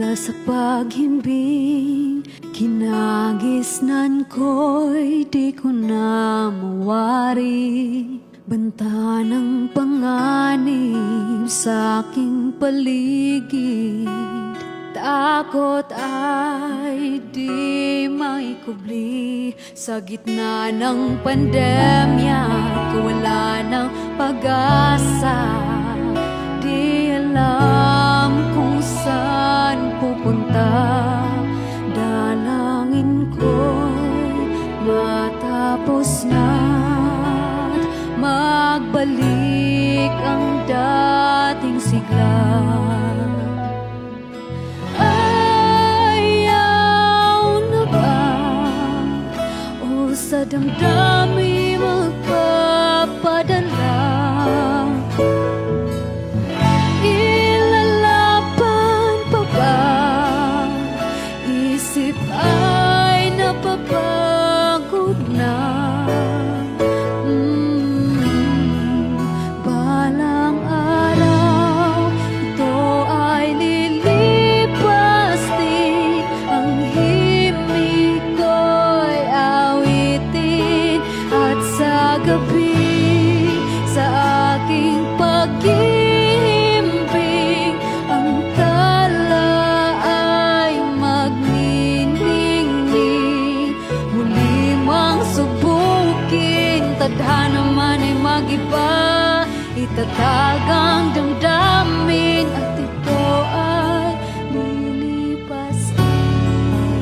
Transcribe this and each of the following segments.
Mula sa paghimbing, kinagisnan ko'y di ko na mawari. Banta ng panganib sa aking paligid. Takot ay di maikubli. Sa gitna ng pandemya, kawalan ng pag-asa. Di alam kung saan pupunta. Dalangin ko'y matapos na at magbalik ang dating sigla. Ayaw na ba o sa damdamin magpapadala? Ilalaban pa ba? Isip ay napapagod na. Balang araw, ito ay lilipas din. Ang himig ko'y awitin. At sa gabi, sa aking paghihimbing, ang tala ay magniningning. Muli mang subukin, tadhana man ay mag-iba. Itatag ang damdamin at ito ay lilipas din.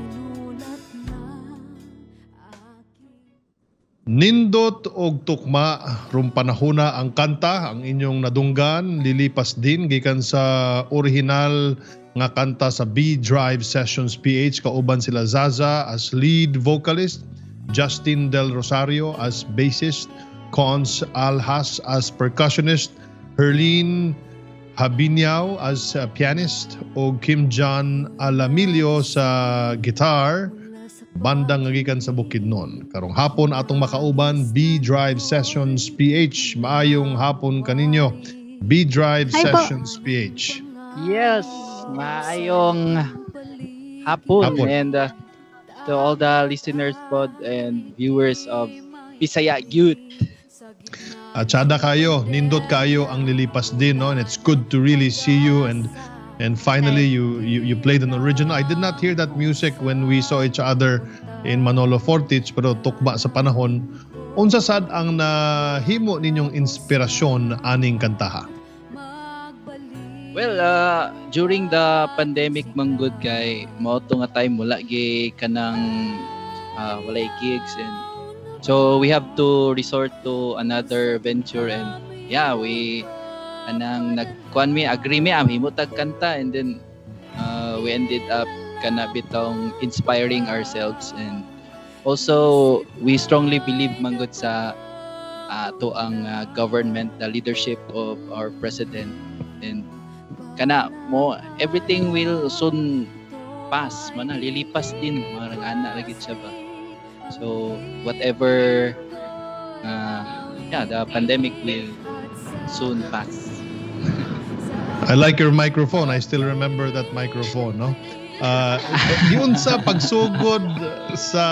Minulat na aking Nindot og tukma rong panahona ang kanta ang inyong nadunggan, "Lilipas Din", gikan sa original nga kanta sa B Drive Sessions PH, kauban sila Zaza as lead vocalist, Justin Del Rosario as bassist, Cons Alhas as percussionist, Herlene Habinyaw as pianist o Kim John Alamillo sa guitar, banda nga gikan sa Bukidnon. Karong hapon atong makauban, B Drive Sessions PH. Maayong hapon kaninyo, B Drive Hi po. Sessions PH. Yes, maayong hapon, Hapon. And to all the listeners pod and viewers of Bisaya Youth. At tsada kayo, nindot kayo ang "Lilipas Din", no? And it's good to really see you and finally you played an original. I did not hear that music when we saw each other in Manolo Fortich, pero tukma sa panahon. Unsa sad ang nahimo ninyong inspirasyon aning kantaha? Well, during the pandemic manggod kay mao to nga time wala gi kanang walay gigs and so we have to resort to another venture and yeah, we kanang nagkuan mi, agree mi am himo tag kanta and then we ended up kana bitong inspiring ourselves and also we strongly believe manggod sa ato ang government, the leadership of our president, and kana mo everything will soon pass man na, lilipas din, mga ana lagi siya ba. So whatever, yeah, the pandemic will soon pass. I like your microphone. I still remember that microphone, no? Yun sa pagsugod sa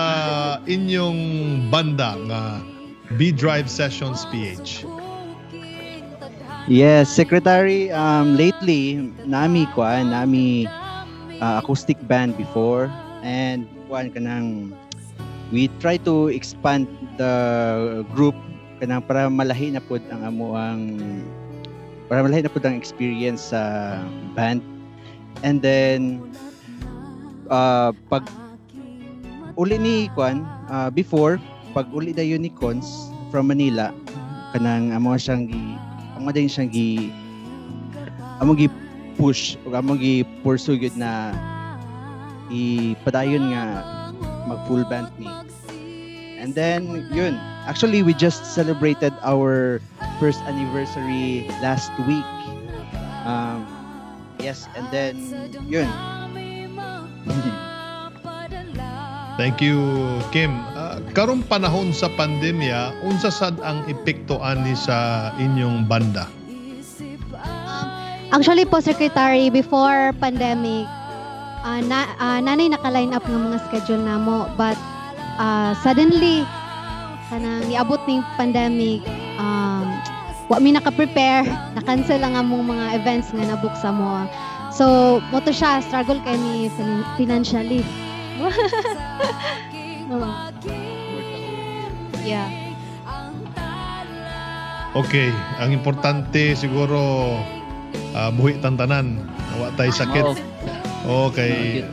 inyong banda nga B Drive Sessions PH. Yes, Secretary, lately, nami kuan, nami acoustic band before and kuan kanang we try to expand the group kanang para malahi na pud ang amo ang para malahi na pud ang experience sa band. And then pag uli ni kuan, before pag uli dayon ni Cons from Manila, kanang amo siyang gi amo din siyang gi amo gi push ug amo gi pursue gyud na ipadayon nga mag full band ni. And then yun, actually we just celebrated our first anniversary last week. Yes, and then yun. Thank you, Kim. Karong panahon sa pandemya, unsa sad ang epekto ani sa inyong banda? Actually po, Secretary, before pandemic, nanay naka-line up ng mga schedule namo. But suddenly, kanang niabot ning pandemic, wa mi naka-prepare, na-cancel ang among mga events nga na-book sa mo. So, mao to siya, struggle kay mi financially. Oo. Yeah. Okay, ang importante siguro buhi tantanan, wa tay sakit. Oo. Okay.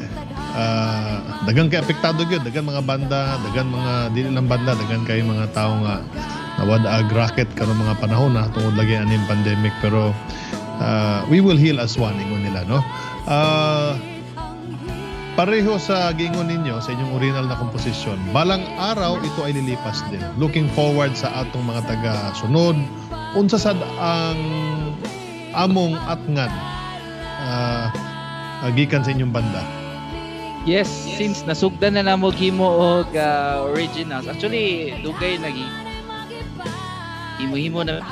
Dagan kay apektado gyud, dagan mga banda, dagan mga dili lang banda, dagan kay mga tao nga nawad ag racket karon mga panahon na tungod lagi aning pandemic, pero we will heal as one, ingon nila, no? Pareho sa giingon ninyo sa inyong original na komposisyon, balang araw ito ay lilipas din. Looking forward sa atong mga taga-sunod, unsa sad ang among atngan gikan sa inyong banda? Yes, since nasugdan na namo himo og originals. Actually, dugay nagi himo-himo na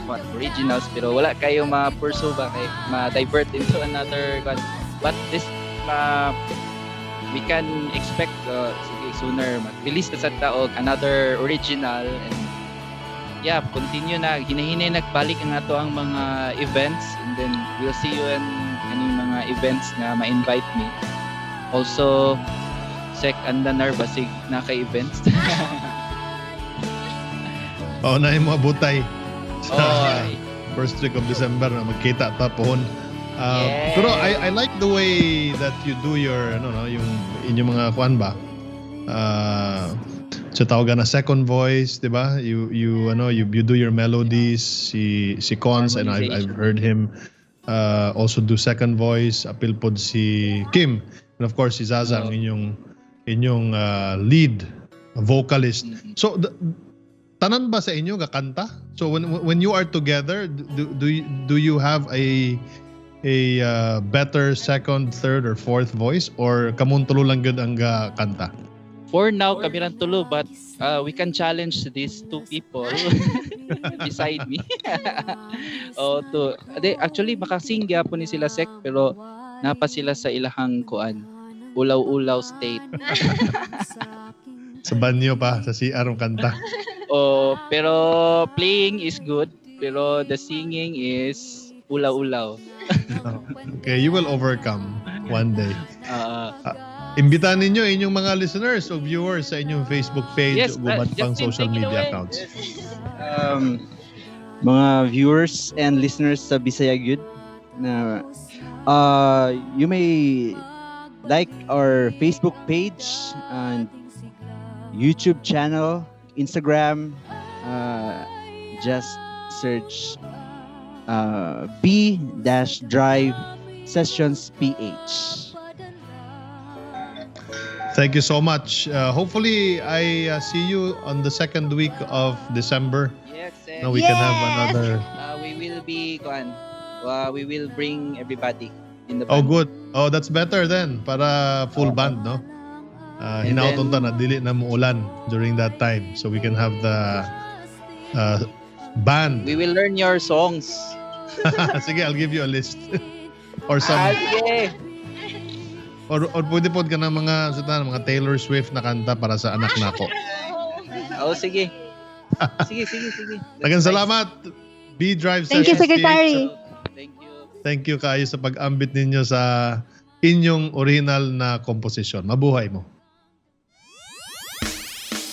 what, originals, pero wala kayo ma-pursue ba kay ma-divert into another one. But this we can expect sige, sooner mag-release na sad ta og another original and yeah, continue na hinahinay nagbalik ang ato ang mga events and then we'll see you in kaning mga events nga ma-invite me. Also, Sec Andanar basig na kay events. Oo, na mo abutay sa Oh, first week of December na magkita ta pohon. Yes. Pero I like the way that you do your ano, no, yung inyong mga kuan ba? So tawagan na second voice, 'di ba? You ano, you do your melodies, si Cons, and I've heard him also do second voice, apil pod si Kim. And of course si Zaza ang Oo. inyong lead vocalist. So tanan ba sa inyo gakanta? So when you are together, do you have a better second, third or fourth voice or kamong tulo lang gyud ang gakanta? For now, kami lang tulo, but we can challenge these two people beside me. Oh, to. Ade, actually makasing gyapon ni sila, Sec, pero napa sila sa ilahang kuan, ulaw-ulaw state. Sa banyo pa, sa CR ang kanta. Oh, pero playing is good, pero the singing is ulaw-ulaw. Okay, you will overcome one day. Imbitahan ninyo inyong mga listeners o viewers sa inyong Facebook page Yes, ug uban pang Justin, social take it media away. accounts. Mga viewers and listeners sa Bisaya Gyud na you may like our Facebook page and YouTube channel, Instagram, just search B-Drive Sessions PH. Thank you so much. Hopefully, I see you on the second week of December. Yes, Sec. Now we can have Yes! another. We will be kuan. We will bring everybody in the Oh, band. good. Oh, that's better then. Para full band, no? And Hinauton ta na dili na muulan during that time. So we can have the band. We will learn your songs. Sige, I'll give you a list. Or some Ah, sige. or pwede pod ka ng mga sa mga Taylor Swift na kanta para sa anak nako. Oh, sige. Sige. That's Daghang nice. salamat. B Drive Thank you, Sessions PH. Secretary. Thank you. Thank you kaayo sa pag-ambit ninyo sa inyong original na komposisyon. Mabuhay mo.